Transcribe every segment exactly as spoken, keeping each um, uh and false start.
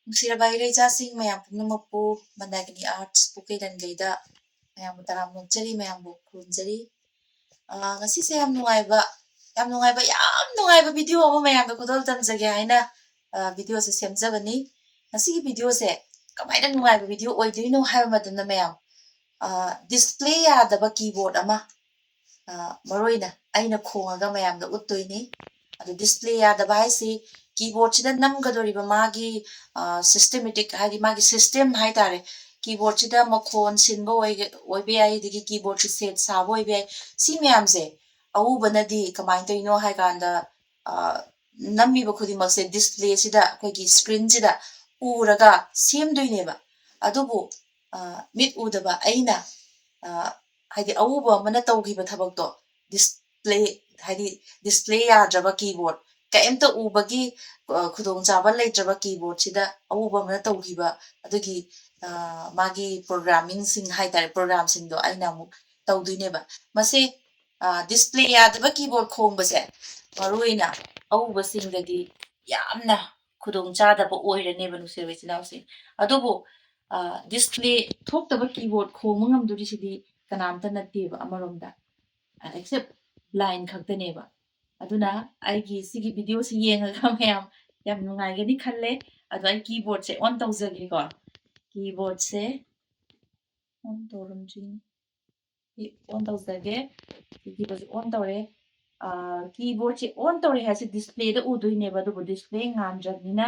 ꯅꯨꯡꯁꯤꯔꯕ ꯏꯔꯩꯆꯥꯁꯤꯡ ꯃꯌꯥꯝ ꯄꯨꯝꯅꯃꯛꯄꯨ ꯃꯟꯗꯥꯀꯤꯅꯤ ꯑꯥꯔꯠꯁ ꯄꯨꯛꯀꯩ ꯂꯟꯒꯩꯗ ꯃꯌꯥꯝꯕꯨ ꯇꯔꯥꯝꯅ ꯑꯣꯛꯆꯔꯤ, ꯃꯌꯥꯝꯕꯨ ꯈꯨꯔꯨꯝꯖꯔꯤ꯫ ꯑ, ꯉꯁꯤꯁꯦ ꯌꯥꯝ ꯅꯨꯡꯉꯥꯏꯕ, ꯌꯥꯝ ꯅꯨꯡꯉꯥꯏꯕ, ꯌꯥꯝ ꯅꯨꯡꯉꯥꯏꯕ ꯚꯤꯗꯤꯑꯣ ꯑꯃ ꯃꯌꯥꯝꯗ ꯈꯨꯗꯣꯜ ꯇꯝꯖꯒꯦ ꯍꯥꯏꯅ, ꯑ, ꯚꯤꯗꯤꯑꯣꯁꯦ ꯁꯦꯝꯖꯕꯅꯤ꯫ ꯉꯁꯤꯒꯤ ꯚꯤꯗꯤꯑꯣꯁꯦ ꯀꯃꯥꯏꯅ ꯅꯨꯡꯉꯥꯏꯕ ꯚꯤꯗꯤꯑꯣ ꯑꯣꯏꯗꯣꯏꯅꯣ ꯍꯥꯏꯕ ꯃꯇꯝꯗ ꯃꯌꯥꯝ, ꯑ, ꯗꯤꯁꯄ꯭ꯂꯦ ꯌꯥꯗꯕ ꯀꯤꯕꯣꯔꯗ ꯑꯃ, ꯑ, ꯃꯔꯨꯑꯣꯏꯅ ꯑꯩꯅ ꯈꯣꯡꯉꯒ ꯃꯌꯥꯝꯗ ꯎꯠꯇꯣꯏꯅꯤ꯫ ꯑꯗꯨ ꯗꯤꯁꯄ꯭ꯂꯦ ꯌꯥꯗꯕ ꯍꯥꯏꯁꯤ ꯀꯤꯕꯣꯔꯗꯁꯤꯗ ꯅꯝꯒꯗꯧꯔꯤꯕ ꯃꯥꯒꯤ, ꯑ, ꯁꯤꯁꯇꯦꯃꯦꯇꯤꯛ ꯍꯥꯏꯗꯤ ꯃꯥꯒꯤ ꯁꯤꯁꯇꯦꯝ ꯍꯥꯏꯇꯥꯔꯦ, ꯀꯤꯕꯣꯔꯗꯁꯤꯗ ꯃꯈꯣꯟ ꯁꯤꯟꯕ ꯑꯣꯏꯒ-, ꯑꯣꯏꯕ ꯌꯥꯏ, ꯑꯗꯒꯤ ꯀꯤꯕꯣꯔꯗꯁꯤ ꯁꯦꯠ ꯁꯥꯕ ꯑꯣꯏꯕ ꯌꯥꯏ꯫ ꯁꯤ ꯃꯌꯥꯝꯁꯦ ꯑꯎꯕꯅꯗꯤ ꯀꯃꯥꯏꯅ ꯇꯧꯔꯤꯅꯣ ꯍꯥꯏ ꯀꯥꯟꯗ, ꯑ, ꯅꯝꯃꯤꯕ ꯈꯨꯗꯤꯡꯃꯛꯁꯦ ꯗꯤꯁꯄ꯭ꯂꯦꯁꯤꯗ, ꯑꯩꯈꯣꯏꯒꯤ ꯁ꯭ꯀ꯭ꯔꯤꯟꯁꯤꯗ ꯎꯔꯒ ꯁꯦꯝꯗꯣꯏꯅꯦꯕ꯫ ꯑꯗꯨꯕꯨ, ꯑ, ꯃꯤꯠ ꯎꯗꯕ ꯑꯩꯅ, ꯑ, ꯍꯥꯏꯗꯤ ꯑꯎꯕ ꯑꯃꯅ ꯇꯧꯈꯤꯕ ꯊꯕꯛꯇꯣ ꯗꯤꯁꯄ꯭ꯂꯦ, ꯍꯥꯏꯗꯤ ꯗꯤꯁꯄ꯭ꯂꯦ ꯌꯥꯗ꯭ꯔꯕ ꯀꯤꯕꯣꯔꯗ, ꯀꯩꯝꯇ ꯎꯕꯒꯤ, ꯑ, ꯈꯨꯗꯣꯡꯆꯥꯕ ꯂꯩꯇ꯭ꯔꯕ ꯀꯤꯕꯣꯔꯗꯁꯤꯗ ꯑꯎꯕ ꯑꯃꯅ ꯇꯧꯈꯤꯕ ꯑꯗꯨꯒꯤ, ꯑ, ꯃꯥꯒꯤ ꯄ꯭ꯔꯣꯒ꯭ꯔꯥꯃꯤꯡꯁꯤꯡ ꯍꯥꯏꯇꯥꯔꯦ, ꯄ꯭ꯔꯣꯒ꯭ꯔꯥꯝꯁꯤꯡꯗꯣ ꯑꯩꯅ ꯑꯃꯨꯛ ꯇꯧꯗꯣꯏꯅꯦꯕ꯫ ꯃꯁꯤ, ꯑ, ꯗꯤꯁꯄ꯭ꯂꯦ ꯌꯥꯗꯕ ꯀꯤꯕꯣꯔꯗ ꯈꯣꯡꯕꯁꯦ ꯃꯔꯨꯑꯣꯏꯅ ꯑꯎꯕꯁꯤꯡꯗꯗꯤ ꯌꯥꯝꯅ ꯈꯨꯗꯣꯡꯆꯥꯗꯕ ꯑꯣꯏꯔꯅꯦꯕ, ꯅꯨꯡꯁꯤꯔꯕ ꯏꯆꯤꯟ ꯏꯅꯥꯎꯁꯤꯡ꯫ ꯑꯗꯨꯕꯨ, ꯑ, ꯗꯤꯁꯄ꯭ꯂꯦ ꯊꯣꯛꯇꯕ ꯀꯤꯕꯣꯔꯗ ꯈꯣꯡꯕ ꯉꯝꯗꯣꯔꯤꯁꯤꯗꯤ ꯀꯅꯥꯝꯇ ꯅꯠꯇꯦꯕ ꯑꯃꯔꯣꯝꯗ, ꯑꯦꯛꯁꯦꯞ ꯕ꯭ꯂꯥꯏꯟ ꯈꯛꯇꯅꯦꯕ꯫ ꯑꯗꯨꯅ ꯑꯩꯒꯤ ꯁꯤꯒꯤ ꯚꯤꯗꯤꯑꯣꯁꯤ ꯌꯦꯡꯉꯒ ꯃꯌꯥꯝ ꯌꯥꯝ ꯅꯨꯡꯉꯥꯏꯒꯅꯤ ꯈꯜꯂꯦ꯫ ꯑꯗꯣ ꯑꯩ ꯀꯤꯕꯣꯔꯗꯁꯦ ꯑꯣꯟ ꯇꯧꯖꯒꯦꯀꯣ꯫ ꯀꯤꯕꯣꯔꯗꯁꯦ ꯑꯣꯟ ꯇꯧꯔꯝꯗ꯭ꯔꯤ꯫ ꯑꯣꯟ ꯇꯧꯖꯒꯦ꯫ ꯀꯤꯕꯣꯔꯗꯁꯦ ꯑꯣꯟ ꯇꯧꯔꯦ꯫ ꯑ, ꯀꯤꯕꯣꯔꯗꯁꯦ ꯑꯣꯟ ꯇꯧꯔꯦ ꯍꯥꯏꯁꯦ ꯗꯤꯁꯄ꯭ꯂꯦꯗ ꯎꯗꯣꯏꯅꯦꯕ, ꯑꯗꯨꯕꯨ ꯗꯤꯁꯄ꯭ꯂꯦ ꯉꯥꯟꯗ꯭ꯔꯕꯅꯤꯅ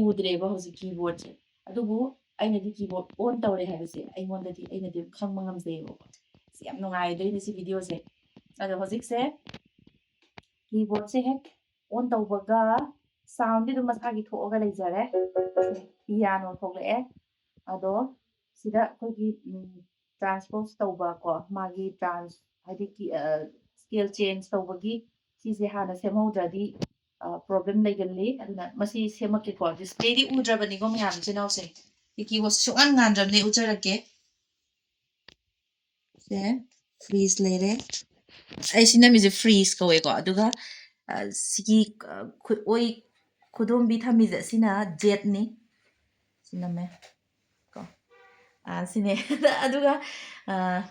ꯎꯗ꯭ꯔꯦꯕ ꯍꯧꯖꯤꯛ ꯀꯤꯕꯣꯔꯗꯁꯦ꯫ ꯑꯗꯨꯕꯨ ꯑꯩꯅꯗꯤ ꯀꯤꯕꯣꯔꯗ ꯑꯣꯟ ꯇꯧꯔꯦ ꯍꯥꯏꯕꯁꯦ ꯑꯩꯉꯣꯟꯗꯗꯤ, ꯑꯩꯅꯗꯤ ꯑꯗꯨꯝ ꯈꯪꯕ ꯉꯝꯖꯩꯌꯦꯕꯀꯣ꯫ ꯁꯤ ꯌꯥꯝ ꯅꯨꯡꯉꯥꯏꯗꯣꯏꯅꯦ ꯁꯤ ꯚꯤꯗꯤꯑꯣꯁꯦ꯫ ꯑꯗꯣ ꯍꯧꯖꯤꯛꯁꯦ ꯀꯤꯕꯣꯔꯗꯁꯦ ꯍꯦꯛ ꯑꯣꯟ ꯇꯧꯕꯒ ꯁꯥꯎꯟꯗꯤ ꯑꯗꯨꯝ ꯃꯁꯥꯒꯤ ꯊꯣꯛꯑꯒ ꯂꯩꯖꯔꯦ꯫ ꯄꯤꯌꯥꯅꯣ ꯊꯣꯛꯂꯛꯑꯦ꯫ ꯑꯗꯣ ꯁꯤꯗ ꯑꯩꯈꯣꯏꯒꯤ, ꯎꯝ, ꯇ꯭ꯔꯥꯟꯁꯄꯣꯖ ꯇꯧꯕ ꯀꯣ, ꯃꯥꯒꯤ ꯇ꯭ꯔꯥꯟꯁ-, ꯍꯥꯏꯗꯤ ꯀꯤ-, ꯑ, ꯁ꯭ꯀꯦꯜ ꯆꯦꯟꯖ ꯇꯧꯕꯒꯤ ꯁꯤꯁꯦ ꯍꯥꯟꯅ ꯁꯦꯝꯍꯧꯗ꯭ꯔꯗꯤ, ꯑ, ꯄ꯭ꯔꯣꯕ꯭ꯂꯦꯝ ꯂꯩꯒꯜꯂꯤ꯫ ꯑꯗꯨꯅ ꯃꯁꯤ ꯁꯦꯝꯃꯛꯀꯦꯀꯣ꯫ ꯗꯤꯁꯄ꯭ꯂꯦꯗꯤ ꯎꯗ꯭ꯔꯕꯅꯤꯀꯣ ꯃꯌꯥꯝ ꯏꯆꯤꯟ ꯏꯅꯥꯎꯁꯦ꯫ ꯁꯤ ꯀꯤꯕꯣꯔꯗ ꯁꯨꯡꯉꯥꯟ ꯉꯥꯟꯗ꯭ꯔꯕꯅꯦ, ꯎꯠꯆꯔꯛꯀꯦ꯫ ꯁꯦ ꯐ꯭ꯔꯤꯖ ꯂꯩꯔꯦ꯫ ꯑꯩ ꯁꯤ ꯅꯝꯃꯤꯁꯦ ꯐ꯭ꯔꯤꯖ ꯀꯧꯋꯦꯀꯣ꯫ ꯑꯗꯨꯒ, ꯑ, ꯁꯤꯒꯤ, ꯑ, ꯈꯨꯠ ꯑꯣꯏ ꯈꯨꯗꯣꯝꯕꯤ ꯊꯝꯃꯤꯁꯦ ꯁꯤꯅ Zꯅꯤ꯫ ꯁꯤ ꯅꯝꯃꯦ ꯀꯣ꯫ ꯑꯥ, ꯁꯤꯅꯦ꯫ ꯑꯗꯨꯒ, ꯑꯥ,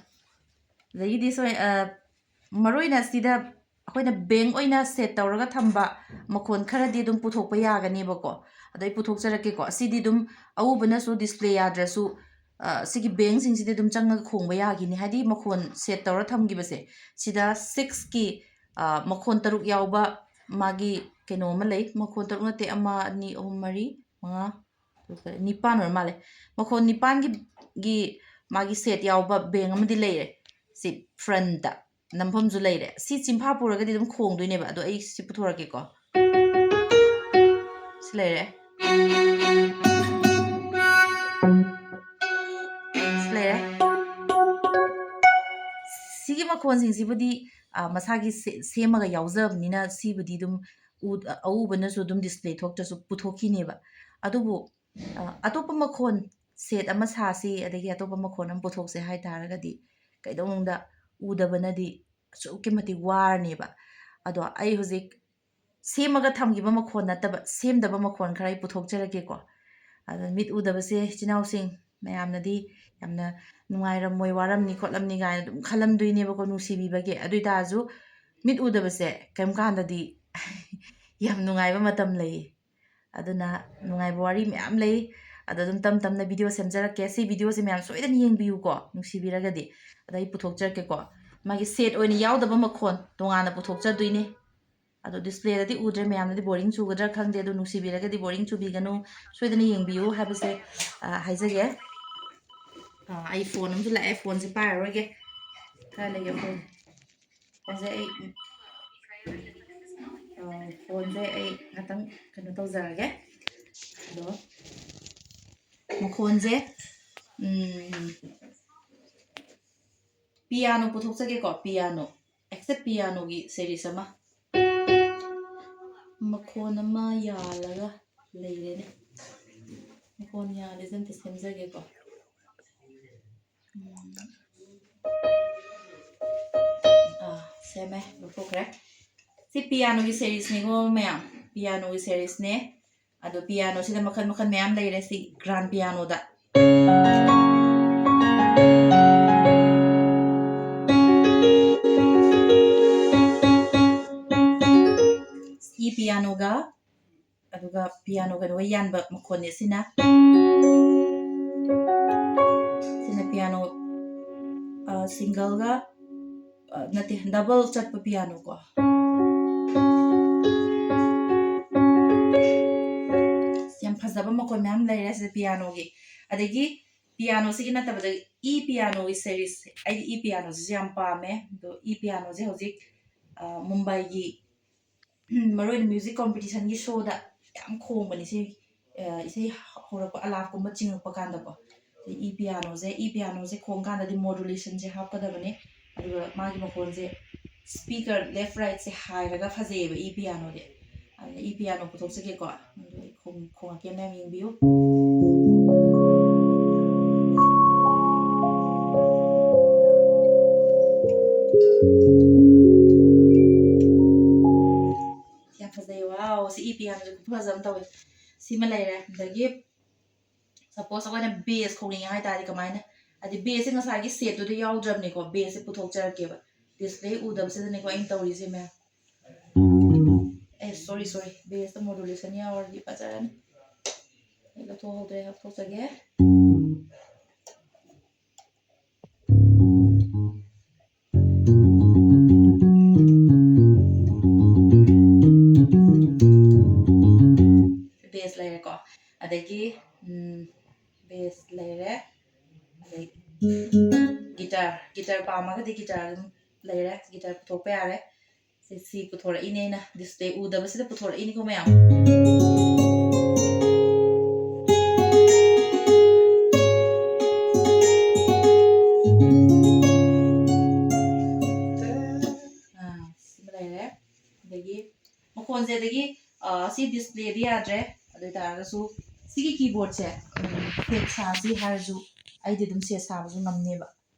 ꯑꯗꯒꯤꯗꯤ ꯁꯣꯏ-, ꯑꯥ, ꯃꯔꯨ ꯑꯣꯏꯅ ꯁꯤꯗ ꯑꯩꯈꯣꯏꯅ ꯕꯦꯡ ꯑꯣꯏꯅ ꯁꯦꯠ ꯇꯧꯔꯒ ꯊꯝꯕ ꯃꯈꯣꯟ ꯈꯔꯗꯤ ꯑꯗꯨꯝ ꯄꯨꯊꯣꯛꯄ ꯌꯥꯒꯅꯦꯕꯀꯣ꯫ ꯑꯗꯣ ꯑꯩ ꯄꯨꯊꯣꯛꯆꯔꯛꯀꯦꯀꯣ꯫ ꯑꯁꯤꯗꯤ ꯑꯗꯨꯝ ꯑꯎꯕꯅꯁꯨ ꯗꯤꯁꯄ꯭ꯂꯦ ꯌꯥꯗ꯭ꯔꯁꯨ, ꯑ, ꯁꯤꯒꯤ ꯕꯦꯡꯁꯤꯡꯁꯤꯗꯤ ꯑꯗꯨꯝ ꯆꯪꯉꯒ ꯈꯣꯡꯕ ꯌꯥꯈꯤꯅꯤ꯫ ꯍꯥꯏꯗꯤ ꯃꯈꯣꯟ ꯁꯦꯠ ꯇꯧꯔ ꯊꯝꯈꯤꯕꯁꯦ꯫ ꯁꯤꯗ ꯁꯤꯛꯁꯀꯤ, ꯑ, ꯃꯈꯣꯟ ꯇꯔꯨꯛ ꯌꯥꯎꯕ ꯃꯥꯒꯤ ꯀꯩꯅꯣ ꯑꯃ ꯂꯩ꯫ ꯃꯈꯣꯟ ꯇꯔꯨꯛ ꯅꯠꯇꯦ, ꯑꯃ, ꯑꯅꯤ, ꯑꯍꯨꯝ, ꯃꯔꯤ, ꯃꯉꯥ, ꯇꯔꯨꯛ, ꯇꯔꯦꯠ, ꯅꯤꯄꯥꯟ ꯑꯣꯏꯔ ꯃꯥꯜꯂꯦ꯫ ꯃꯈꯣꯟ ꯅꯤꯄꯥꯟꯒꯤ, ꯒꯤ ꯃꯥꯒꯤ ꯁꯦꯠ ꯌꯥꯎꯕ ꯕꯦꯡ ꯑꯃꯗꯤ ꯂꯩꯔꯦ꯫ ꯁꯤ ꯐ꯭ꯔꯟꯠꯇ ꯅꯝꯐꯝꯁꯨ ꯂꯩꯔꯦ꯫ ꯁꯤ ꯆꯤꯟꯐꯥ ꯄꯨꯔꯒꯗꯤ ꯑꯗꯨꯝ ꯈꯣꯡꯗꯣꯏꯅꯦꯕ꯫ ꯑꯗꯣ ꯑꯩ ꯁꯤ ꯄꯨꯊꯣꯔꯛꯀꯦꯀꯣ꯫ ꯁꯤ ꯂꯩꯔꯦ꯫ ꯁꯤ ꯂꯩꯔꯦ꯫ ꯁꯤꯒꯤ ꯃꯈꯣꯟꯁꯤꯡꯁꯤꯕꯨꯗꯤ, ꯑ, ꯃꯁꯥꯒꯤ ꯁꯦ-, ꯁꯦꯝꯃꯒ ꯌꯥꯎꯖꯕꯅꯤꯅ ꯁꯤꯕꯨꯗꯤ ꯑꯗꯨꯝ ꯎ-, ꯑꯎꯕꯅꯁꯨ ꯑꯗꯨꯝ ꯗꯤꯁꯄ꯭ꯂꯦ ꯊꯣꯛꯇ꯭ꯔꯁꯨ ꯄꯨꯊꯣꯛꯈꯤꯅꯦꯕ꯫ ꯑꯗꯨꯕꯨ, ꯑ, ꯑꯇꯣꯞꯄ ꯃꯈꯣꯟ ꯁꯦꯠ ꯑꯃ ꯁꯥꯁꯤ, ꯑꯗꯒꯤ ꯑꯇꯣꯞꯄ ꯃꯈꯣꯟ ꯑꯃ ꯄꯨꯊꯣꯛꯁꯦ ꯍꯥꯏ ꯇꯥꯔꯒꯗꯤ ꯀꯩꯗꯧꯅꯨꯡꯗ ꯎꯗꯕꯅꯗꯤ ꯑꯁꯨꯛꯀꯤ ꯃꯇꯤꯛ ꯋꯥꯔꯅꯦꯕ꯫ ꯑꯗꯣ ꯑꯩ ꯍꯧꯖꯤꯛ ꯁꯦꯝꯃꯒ ꯊꯝꯈꯤꯕ ꯃꯈꯣꯟ ꯅꯠꯇꯕ, ꯁꯦꯝꯗꯕ ꯃꯈꯣꯟ ꯈꯔ ꯑꯩ ꯄꯨꯊꯣꯛꯆꯔꯛꯀꯦꯀꯣ꯫ ꯑꯗꯣ ꯃꯤꯠ ꯎꯗꯕꯁꯦ ꯏꯆꯤꯟ ꯏꯅꯥꯎꯁꯤꯡ ꯃꯌꯥꯝꯅꯗꯤ ꯌꯥꯝꯅ ꯅꯨꯡꯉꯥꯏꯔꯝꯃꯣꯏ, ꯋꯥꯔꯝꯅꯤ ꯈꯣꯠꯂꯝꯅꯤ ꯀꯥꯏꯅ ꯑꯗꯨꯝ ꯈꯜꯂꯝꯗꯣꯏꯅꯦꯕꯀꯣ, ꯅꯨꯡꯁꯤꯕꯤꯕꯒꯤ꯫ ꯑꯗꯨ ꯑꯣꯏ ꯇꯥꯔꯁꯨ ꯃꯤꯠ ꯎꯗꯕꯁꯦ ꯀꯔꯤꯝ ꯀꯥꯟꯗꯗꯤ ꯌꯥꯝ ꯅꯨꯡꯉꯥꯏꯕ ꯃꯇꯝ ꯂꯩꯌꯦ꯫ ꯑꯗꯨꯅ ꯅꯨꯡꯉꯥꯏꯕ ꯋꯥꯔꯤ ꯃꯌꯥꯝ ꯂꯩ꯫ ꯑꯗꯣ ꯑꯗꯨꯝ ꯇꯝ ꯇꯝꯅ ꯚꯤꯗꯤꯑꯣ ꯁꯦꯝꯖꯔꯛꯀꯦ꯫ ꯁꯤ ꯚꯤꯗꯤꯑꯣꯁꯦ ꯃꯌꯥꯝ ꯁꯣꯏꯗꯅ ꯌꯦꯡꯕꯤꯌꯨꯀꯣ, ꯅꯨꯡꯁꯤꯕꯤꯔꯒꯗꯤ꯫ ꯑꯗ ꯑꯩ ꯄꯨꯊꯣꯛꯆꯔꯛꯀꯦꯀꯣ꯫ ꯃꯥꯒꯤ ꯁꯦꯠ ꯑꯣꯏꯅ ꯌꯥꯎꯗꯕ ꯃꯈꯣꯟ ꯇꯣꯉꯥꯟꯅ ꯄꯨꯊꯣꯛꯆꯗꯣꯏꯅꯦ꯫ ꯑꯗꯣ ꯗꯤꯁꯄ꯭ꯂꯦꯗꯗꯤ ꯎꯗ꯭ꯔꯦ, ꯃꯌꯥꯝꯅꯗꯤ ꯕꯣꯔꯤꯡ ꯆꯨꯒꯗ꯭ꯔꯥ ꯈꯪꯗꯦ꯫ ꯑꯗꯣ ꯅꯨꯡꯁꯤꯕꯤꯔꯒꯗꯤ ꯕꯣꯔꯤꯡ ꯆꯨꯕꯤꯒꯅꯨ, ꯁꯣꯏꯗꯅ ꯌꯦꯡꯕꯤꯌꯨ ꯍꯥꯏꯕꯁꯦ, ꯑ, ꯍꯥꯏꯖꯒꯦ꯫ ꯑ, ꯑꯩ ꯐꯣꯟ ꯑꯃꯁꯨ ꯂꯥꯛꯑꯦ, ꯐꯣꯟꯁꯦ ꯄꯥꯏꯔꯔꯣꯏꯒꯦ꯫ ꯈꯔ ꯂꯩꯒꯦ ꯐꯣꯟ꯫ ꯐꯣꯟꯁꯦ ꯑꯩ, ꯑ, ꯐꯣꯟꯁꯦ ꯑꯩ ꯉꯥꯛꯇꯪ ꯀꯩꯅꯣ ꯇꯧꯖꯔꯒꯦ꯫ ꯑꯗꯣ ꯃꯈꯣꯟꯁꯦ, ꯎꯝ, ꯄꯤꯌꯥꯅꯣ ꯄꯨꯊꯣꯛꯆꯒꯦꯀꯣ, ꯄꯤꯌꯥꯅꯣ꯫ ꯑꯦꯛꯁꯦꯞ ꯄꯤꯌꯥꯅꯣꯒꯤ ꯁꯦꯔꯤꯁ ꯑꯃ꯫ ꯃꯈꯣꯟ ꯑꯃ ꯌꯥꯜꯂꯒ ꯂꯩꯔꯦꯅꯦ꯫ ꯃꯈꯣꯟ ꯌꯥꯜꯂꯤꯁꯦ ꯑꯝꯇ ꯁꯦꯝꯖꯒꯦꯀꯣ꯫ ꯎꯝ꯫ ꯑꯥ, ꯁꯦꯝꯃꯦ, ꯂꯧꯊꯣꯛꯈ꯭ꯔꯦ꯫ ꯁꯤ ꯄꯤꯌꯥꯅꯣꯒꯤ ꯁꯦꯔꯤꯁꯅꯤꯀꯣ ꯃꯌꯥꯝ꯫ ꯄꯤꯌꯥꯅꯣꯒꯤ ꯁꯦꯔꯤꯁꯅꯦ꯫ ꯑꯗꯣ ꯄꯤꯌꯥꯅꯣꯁꯤꯗ ꯃꯈꯜ ꯃꯈꯜ ꯃꯌꯥꯝ ꯂꯩꯔꯦ꯫ ꯁꯤ ꯒ꯭ꯔꯥꯟ ꯄꯤꯌꯥꯅꯣꯗ꯫ ꯁꯤ ꯄꯤꯌꯥꯅꯣꯒ, ꯑꯗꯨꯒ ꯄꯤꯌꯥꯅꯣ ꯀꯩꯅꯣꯒ ꯌꯥꯟꯕ ꯃꯈꯣꯟꯅꯦ ꯁꯤꯅ꯫ ꯁꯤꯅ ꯄꯤꯌꯥꯅꯣ, ꯑ, ꯁꯤꯡꯒꯜꯒ, ꯑ, ꯅꯠꯇꯦ, ꯗꯕꯜ ꯆꯠꯄ ꯄꯤꯌꯥꯅꯣ ꯀꯣ꯫ ꯌꯥꯝ ꯐꯖꯕ ꯃꯈꯣꯟ ꯃꯌꯥꯝ ꯂꯩꯔꯦ ꯁꯤꯗ ꯄꯤꯌꯥꯅꯣꯒꯤ꯫ ꯑꯗꯒꯤ ꯄꯤꯌꯥꯅꯣꯁꯤꯒꯤ ꯅꯠꯇꯕꯗ ꯏ ꯄꯤꯌꯥꯅꯣꯒꯤ ꯁꯦꯔꯤꯁ, ꯑꯩꯗꯤ ꯏ ꯄꯤꯌꯥꯅꯣꯁꯤꯁꯨ ꯌꯥꯝ ꯄꯥꯝꯃꯦ꯫ ꯑꯗꯣ ꯏ ꯄꯤꯌꯥꯅꯣꯁꯦ ꯍꯧꯖꯤꯛ, ꯑ, ꯃꯨꯝꯕꯥꯏꯒꯤ ꯃꯔꯨ ꯑꯣꯏꯅ ꯃ꯭ꯌꯨꯖꯤꯛ ꯀꯣꯝꯄꯤꯇꯤꯁꯟꯒꯤ ꯁꯣꯗ ꯌꯥꯝ ꯈꯣꯡꯕꯅꯤ ꯁꯤ, ꯑ, ꯏꯁꯩ ꯍꯧꯔꯛꯄ, ꯑꯂꯥꯞꯀꯨꯝꯕ ꯆꯤꯡꯉꯛꯄ ꯀꯥꯟꯗꯀꯣ꯫ ꯁꯤ ꯏ ꯄꯤꯌꯥꯅꯣꯁꯦ, ꯏ ꯄꯤꯌꯥꯅꯣꯁꯦ ꯈꯣꯡ ꯀꯥꯟꯗꯗꯤ ꯃꯣꯗꯨꯂꯦꯁꯟꯁꯦ ꯍꯥꯞꯀꯗꯕꯅꯤ, ꯑꯗꯨꯒ ꯃꯥꯒꯤ ꯃꯈꯣꯟꯁꯦ ꯁ꯭ꯄꯤꯀꯔ ꯂꯦꯐ ꯔꯥꯏꯠꯁꯦ ꯍꯥꯏꯔꯒ ꯐꯖꯩꯌꯦꯕ ꯏ ꯄꯤꯌꯥꯅꯣꯗꯤ꯫ ꯑꯗꯨꯅ ꯏ ꯄꯤꯌꯥꯅꯣ ꯄꯨꯊꯣꯛꯆꯒꯦꯀꯣ꯫ ꯑꯗꯨ ꯑꯩ ꯈꯣꯡ-, ꯈꯣꯡꯉꯛꯀꯦ, ꯃꯌꯥꯝ ꯌꯦꯡꯕꯤꯌꯨ꯫ ꯌꯥꯝ ꯐꯖꯩ꯫ ꯋꯥꯎ, ꯁꯤ ꯏ ꯄꯤꯌꯥꯅꯣꯁꯦ ꯈꯨꯐꯖ ꯑꯃ ꯇꯧꯋꯦ꯫ ꯁꯤꯃ ꯂꯩꯔꯦ꯫ ꯑꯗꯒꯤ ꯁꯄꯣꯁ ꯑꯩꯈꯣꯏꯅ ꯕꯦꯁ ꯈꯣꯡꯅꯤꯡꯉꯦ ꯍꯥꯏꯇꯥꯔꯗꯤ ꯀꯃꯥꯏꯅ? ꯍꯥꯏꯗꯤ ꯕꯦꯁꯁꯦ ꯉꯁꯥꯏꯒꯤ ꯁꯦꯠꯇꯨꯗ ꯌꯥꯎꯗ꯭ꯔꯕꯅꯤꯀꯣ, ꯕꯦꯁꯁꯦ ꯄꯨꯊꯣꯛꯆꯔꯛꯀꯦꯕ꯫ ꯗꯤꯁꯄ꯭ꯂꯦ ꯎꯗꯕꯁꯤꯗꯅꯤꯀꯣ ꯑꯩꯅ ꯇꯧꯔꯤꯁꯦ ꯃꯌꯥꯝ꯫ ꯑꯦ, ꯁꯣꯔꯤ, ꯁꯣꯔꯤ, ꯕꯦꯁꯇ ꯃꯣꯗꯨꯂꯦꯁꯟ ꯌꯥꯎꯔꯗꯤ ꯐꯖꯔꯅꯤ꯫ ꯑꯩ ꯂꯧꯊꯣꯛꯍꯧꯗ꯭ꯔꯦ, ꯂꯧꯊꯣꯛꯆꯒꯦ꯫ ꯕꯦꯁ ꯂꯩꯔꯦꯀꯣ, ꯑꯗꯒꯤ, ꯎꯝ, ꯕꯦꯁ ꯂꯩꯔꯦ, ꯑꯗꯩ ꯒꯤꯇꯥꯔ, ꯒꯤꯇꯥꯔ ꯄꯥꯝꯃꯒꯗꯤ ꯒꯤꯇꯥꯔ ꯑꯗꯨꯝ ꯂꯩꯔꯦ, ꯒꯤꯇꯥꯔ ꯄꯨꯊꯣꯛꯄ ꯌꯥꯔꯦ꯫ ꯁꯤ, ꯁꯤ ꯄꯨꯊꯣꯔꯛꯏꯅꯦ ꯑꯩꯅ, ꯗꯤꯁꯄ꯭ꯂꯦ ꯎꯗꯕꯁꯤꯗ ꯄꯨꯊꯣꯔꯛꯏꯅꯤꯀꯣ ꯃꯌꯥꯝ꯫ ꯑꯥ, ꯁꯤꯃ ꯂꯩꯔꯦ꯫ ꯑꯗꯒꯤ ꯃꯈꯣꯟꯁꯦ, ꯑꯗꯒꯤ, ꯑꯥ, ꯁꯤ ꯗꯤꯁꯄ꯭ꯂꯦꯗꯤ ꯌꯥꯗ꯭ꯔꯦ, ꯑꯗꯨ ꯑꯣꯏ ꯇꯥꯔꯒꯁꯨ ꯁꯤꯒꯤ ꯀꯤꯕꯣꯔꯗꯁꯦ, ꯎꯝ, ꯐꯦꯠ ꯁꯥꯁꯤ ꯍꯥꯏꯔꯁꯨ ꯑꯩꯗꯤ ꯑꯗꯨꯝ ꯁꯦꯠ ꯁꯥꯕꯁꯨ ꯉꯝꯅꯦꯕ,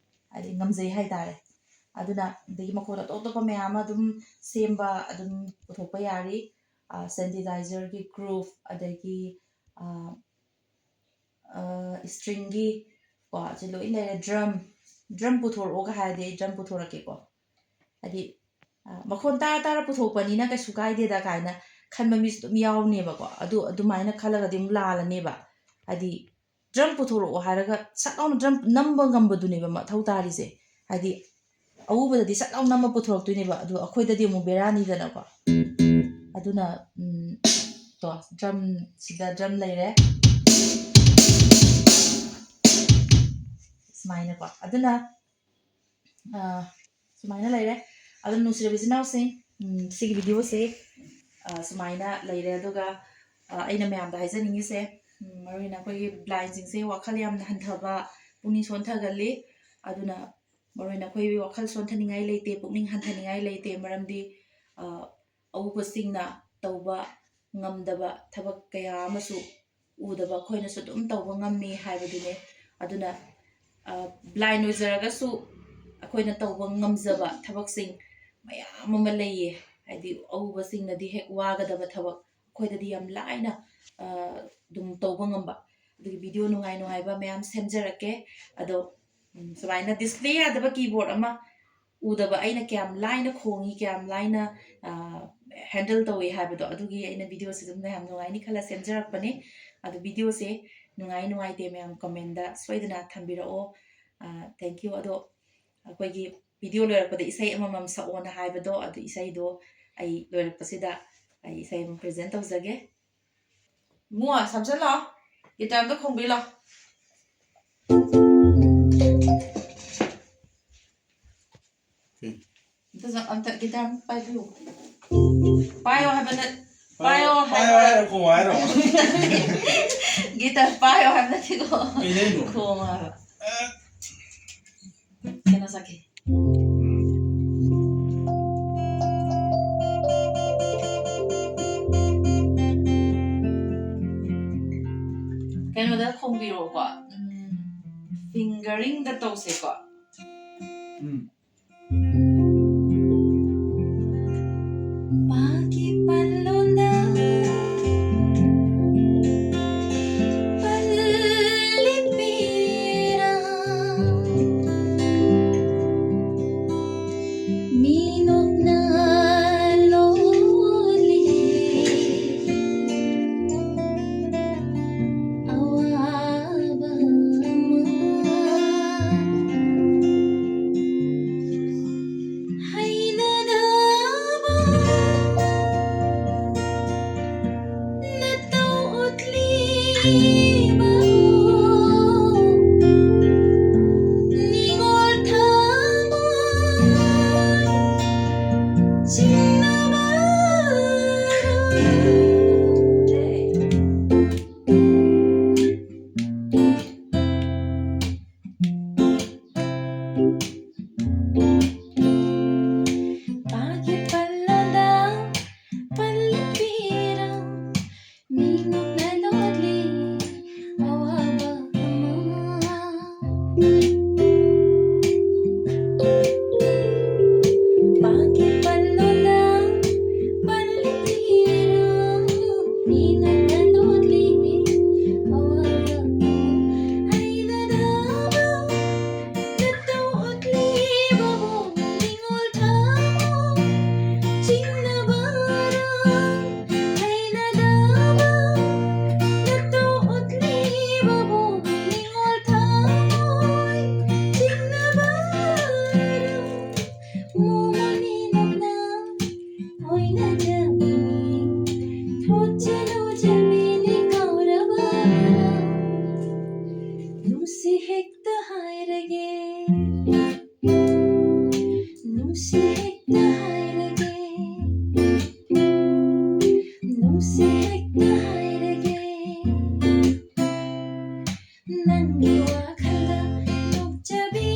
ꯍꯥꯏꯗꯤ ꯉꯝꯖꯩ ꯍꯥꯏꯇꯥꯔꯦ꯫ ꯑꯗꯨꯅ ꯑꯗꯒꯤ ꯃꯈꯣꯟ ꯑꯇꯣꯞ ꯑꯇꯣꯞꯄ ꯃꯌꯥꯝ ꯑꯃ ꯑꯗꯨꯝ ꯁꯦꯝꯕ, ꯑꯗꯨꯝ ꯄꯨꯊꯣꯛꯄ ꯌꯥꯔꯤ꯫ ꯁꯤꯟꯊꯦꯁꯥꯏꯖꯔꯒꯤ ꯒ꯭ꯔꯨꯞ, ꯑꯗꯒꯤ ꯏꯁꯇ꯭ꯔꯤꯡꯒꯤ ꯀꯣ, ꯁꯤ ꯂꯣꯏ ꯂꯩꯔꯦ꯫ ꯗ꯭ꯔꯝ, ꯗ꯭ꯔꯝ ꯄꯨꯊꯣꯔꯛꯑꯣꯒ ꯍꯥꯏꯔꯗꯤ ꯑꯩ ꯗ꯭ꯔꯝ ꯄꯨꯊꯣꯔꯛꯀꯦꯀꯣ꯫ ꯍꯥꯏꯗꯤ ꯃꯈꯣꯟ ꯇꯥꯔ ꯇꯥꯔ ꯄꯨꯊꯣꯛꯄꯅꯤꯅ ꯀꯩꯁꯨ ꯀꯥꯏꯗꯦꯗ ꯀꯥꯏꯅ ꯈꯟꯕ ꯃꯤꯁꯨ ꯑꯗꯨꯝ ꯌꯥꯎꯅꯦꯕꯀꯣ꯫ ꯑꯗꯨ ꯑꯗꯨꯃꯥꯏꯅ ꯈꯜꯂꯒꯗꯤ ꯑꯃꯨꯛ ꯂꯥꯜꯂꯅꯦꯕ꯫ ꯍꯥꯏꯗꯤ ꯗ꯭ꯔꯝ ꯄꯨꯊꯣꯔꯛꯑꯣ ꯍꯥꯏꯔꯒ ꯁꯠ ꯂꯥꯎꯅ ꯗ꯭ꯔꯝ ꯅꯝꯕ ꯉꯝꯕꯗꯨꯅꯦꯕ ꯃꯊꯧ ꯇꯥꯔꯤꯁꯦ꯫ ꯍꯥꯏꯗꯤ ꯑꯎꯕꯗꯗꯤ ꯁꯠ ꯂꯥꯎ ꯅꯝꯃ ꯄꯨꯊꯣꯔꯛꯇꯣꯏꯅꯦꯕ, ꯑꯗꯨ ꯑꯩꯈꯣꯏꯗꯗꯤ ꯑꯃꯨꯛ ꯕꯦꯔꯥꯅꯤꯗꯅꯀꯣ꯫ ꯑꯗꯨꯅ ꯎꯝ, ꯇꯣ, ꯗ꯭ꯔꯝ, ꯁꯤꯗ ꯗ꯭ꯔꯝ ꯂꯩꯔꯦ꯫ ꯁꯨꯃꯥꯏꯅꯀꯣ꯫ ꯑꯗꯨꯅ ꯁꯨꯃꯥꯏꯅ ꯂꯩꯔꯦ꯫ ꯑꯗꯨꯝ ꯅꯨꯡꯁꯤꯔꯕ ꯏꯆꯤꯟ ꯏꯅꯥꯎꯁꯤꯡ, ꯎꯝ, ꯁꯤꯒꯤ ꯚꯤꯗꯤꯑꯣꯁꯦ ꯁꯨꯃꯥꯏꯅ ꯂꯩꯔꯦ꯫ ꯑꯗꯨꯒ ꯑꯩꯅ ꯃꯌꯥꯝꯗ ꯍꯥꯏꯖꯅꯤꯡꯉꯤꯁꯦ, ꯎꯝ, ꯃꯔꯨꯑꯣꯏꯅ ꯑꯩꯈꯣꯏꯒꯤ ꯕ꯭ꯂꯥꯏꯟꯁꯤꯡꯁꯦ ꯋꯥꯈꯜ ꯌꯥꯝꯅ ꯍꯟꯊꯕ, ꯄꯨꯛꯅꯤꯡ ꯁꯣꯟꯊꯒꯜꯂꯤ꯫ ꯑꯗꯨꯅ ꯃꯔꯨꯑꯣꯏꯅ ꯑꯩꯈꯣꯏ ꯋꯥꯈꯜ ꯁꯣꯟꯊꯅꯤꯡꯉꯥꯏ ꯂꯩꯇꯦ, ꯄꯨꯛꯅꯤꯡ ꯍꯟꯊꯅꯤꯡꯉꯥꯏ ꯂꯩꯇꯦ꯫ ꯃꯔꯝꯗꯤ ꯑꯎꯕꯁꯤꯡꯅ ꯇꯧꯕ ꯉꯝꯗꯕ ꯊꯕꯛ ꯀꯌꯥ ꯑꯃꯁꯨ ꯎꯗꯕ ꯑꯩꯈꯣꯏꯅꯁꯨ ꯑꯗꯨꯝ ꯇꯧꯕ ꯉꯝꯃꯤ ꯍꯥꯏꯕꯗꯨꯅꯦ꯫ ꯑꯗꯨꯅ ꯕ꯭ꯂꯥꯏꯟ ꯑꯣꯏꯖꯔꯒꯁꯨ ꯑꯩꯈꯣꯏꯅ ꯇꯧꯕ ꯉꯝꯖꯕ ꯊꯕꯛꯁꯤꯡ ꯃꯌꯥꯝ ꯑꯃ ꯂꯩꯌꯦ꯫ ꯍꯥꯏꯗꯤ ꯑꯎꯕꯁꯤꯡꯅꯗꯤ ꯍꯦꯛ ꯋꯥꯒꯗꯕ ꯊꯕꯛ ꯑꯩꯈꯣꯏꯗꯗꯤ ꯌꯥꯝ ꯂꯥꯏꯅ ꯑꯗꯨꯝ ꯇꯧꯕ ꯉꯝꯕ꯫ ꯑꯗꯨꯒꯤ ꯚꯤꯗꯤꯑꯣ ꯅꯨꯡꯉꯥꯏ ꯅꯨꯡꯉꯥꯏꯕ ꯃꯌꯥꯝ ꯁꯦꯝꯖꯔꯛꯀꯦ꯫ ꯑꯗꯣ ꯁꯨꯃꯥꯏꯅ ꯗꯤꯁꯄ꯭ꯂꯦ ꯌꯥꯗꯕ ꯀꯤꯕꯣꯔꯗ ꯑꯃ ꯎꯗꯕ ꯑꯩꯅ ꯀꯌꯥꯝ ꯂꯥꯏꯅ ꯈꯣꯡꯉꯤ, ꯀꯌꯥꯝ ꯂꯥꯏꯅ ꯍꯦꯟꯗꯜ ꯇꯧꯏ ꯍꯥꯏꯕꯗꯣ, ꯑꯗꯨꯒꯤ ꯑꯩꯅ ꯚꯤꯗꯤꯑꯣꯁꯦ ꯑꯗꯨꯝ ꯃꯌꯥꯝ ꯅꯨꯡꯉꯥꯏꯅꯤ ꯈꯜꯂ ꯁꯦꯝꯖꯔꯛꯄꯅꯤ꯫ ꯑꯗꯣ ꯚꯤꯗꯤꯑꯣꯁꯦ ꯅꯨꯡꯉꯥꯏ ꯅꯨꯡꯉꯥꯏꯇꯦ ꯃꯌꯥꯝ ꯀꯃꯦꯟꯗ ꯁꯣꯏꯗꯅ ꯊꯝꯕꯤꯔꯛꯑꯣ꯫ Thank you꯫ ꯑꯗꯣ ꯑꯩꯈꯣꯏꯒꯤ ꯚꯤꯗꯤꯑꯣ ꯂꯣꯏꯔꯛꯄꯗ ꯏꯁꯩ ꯑꯃꯃꯝ ꯁꯛꯑꯣꯅ ꯍꯥꯏꯕꯗꯣ, ꯑꯗꯨ ꯏꯁꯩꯗꯣ ꯑꯩ ꯂꯣꯏꯔꯛꯄꯁꯤꯗ ꯑꯩ ꯏꯁꯩ ꯑꯃ ꯄ꯭ꯔꯖꯦꯟ ꯇꯧꯖꯒꯦ꯫ ꯏꯕꯨꯡꯉꯣ, ꯁꯝꯖꯜꯂꯣ꯫ ꯒꯤꯇꯥꯔ ꯑꯝꯇ ꯈꯣꯡꯕꯤꯔꯣ꯫ ꯀꯩ? ꯑꯝꯇ ꯆꯪ-, ꯑꯝꯇ ꯒꯤꯇꯥꯔ ꯑꯝꯇ ꯄꯥꯏꯕꯤꯌꯨ꯫ ꯄꯥꯏꯌꯣ ꯍꯥꯏꯕ ꯅꯠ-, ꯄꯥꯏꯌꯣ ꯄꯥꯏꯌꯣ ꯍꯥꯏꯕ꯫ ꯍꯥꯏꯔꯣ, ꯈꯣꯡꯉꯣ ꯍꯥꯏꯔꯣ? ꯒꯤꯇꯥꯔ ꯄꯥꯏꯌꯣ ꯍꯥꯏꯕ ꯅꯠꯇꯦꯀꯣ꯫ ꯀꯩ ꯂꯩꯅꯣ? ꯈꯣꯡꯉꯣ ꯍꯥꯏꯕ꯫ ꯑ꯫ ꯀꯩꯅꯣ ꯆꯠꯈꯤ꯫ ꯀꯩꯅꯣꯗ ꯈꯣꯡꯕꯤꯔꯣꯀꯣ꯫ ꯎꯝ, ꯐꯤꯡꯒꯔꯤꯡꯗ ꯇꯧꯁꯦꯀꯣ꯫ ꯎꯝ꯫ ꯄꯥꯛꯀꯤ ꯄꯟꯂꯣꯟꯗ ꯅꯤꯡꯉꯣꯜ ꯊꯃꯣꯏ ꯆꯤꯡꯅꯕ ꯄꯥꯒꯤ ꯄꯜꯂꯣꯗ ꯄꯜꯂꯤꯕꯤꯔꯝ ꯃꯤꯅꯣꯛꯅ ꯂꯣꯠꯂꯤ ꯑꯋꯥꯕ ꯑꯃ꯫ ꯄꯥꯒꯤ ꯄꯜꯂꯣꯗ ꯄꯜꯂꯤꯕꯤꯔꯝ ꯃꯤꯅꯣꯛꯅ ꯂꯣꯠꯂꯤ ꯑꯋꯥꯕ ꯑꯃ꯫ ꯍꯩꯅꯗꯕ ꯅꯠꯇꯧ ꯎꯠꯂꯤꯕꯕꯨ ꯅꯤꯡꯉꯣꯜ ꯊꯃꯣꯏ ꯆꯤꯡꯅꯕꯔ? ꯍꯩꯅꯗꯕ ꯅꯠꯇꯧ ꯎꯠꯂꯤꯕꯕꯨ ꯅꯤꯡꯉꯣꯜ ꯊꯃꯣꯏ ꯆꯤꯡꯅꯕꯔ? ꯃꯣꯃꯣꯅꯤ ꯅꯣꯛꯅ ꯍꯣꯏꯅꯖꯕꯤꯅꯤ ꯊꯣꯠꯆꯅꯨ ꯆꯕꯤꯅꯤ ꯀꯧꯔꯕꯔ? ꯅꯨꯡꯁꯤ ꯍꯦꯛꯇ ꯍꯥꯏꯔꯒꯦ ꯅꯨꯡꯁꯤ ꯍꯦꯛꯇ ꯍꯥꯏꯔꯒꯦ ꯅꯨꯡꯁꯤ ꯍꯦꯛꯇ ꯍꯥꯏꯔꯒꯦ ꯅꯪꯒꯤ ꯋꯥꯈꯜꯗ ꯅꯣꯛꯆꯕꯤ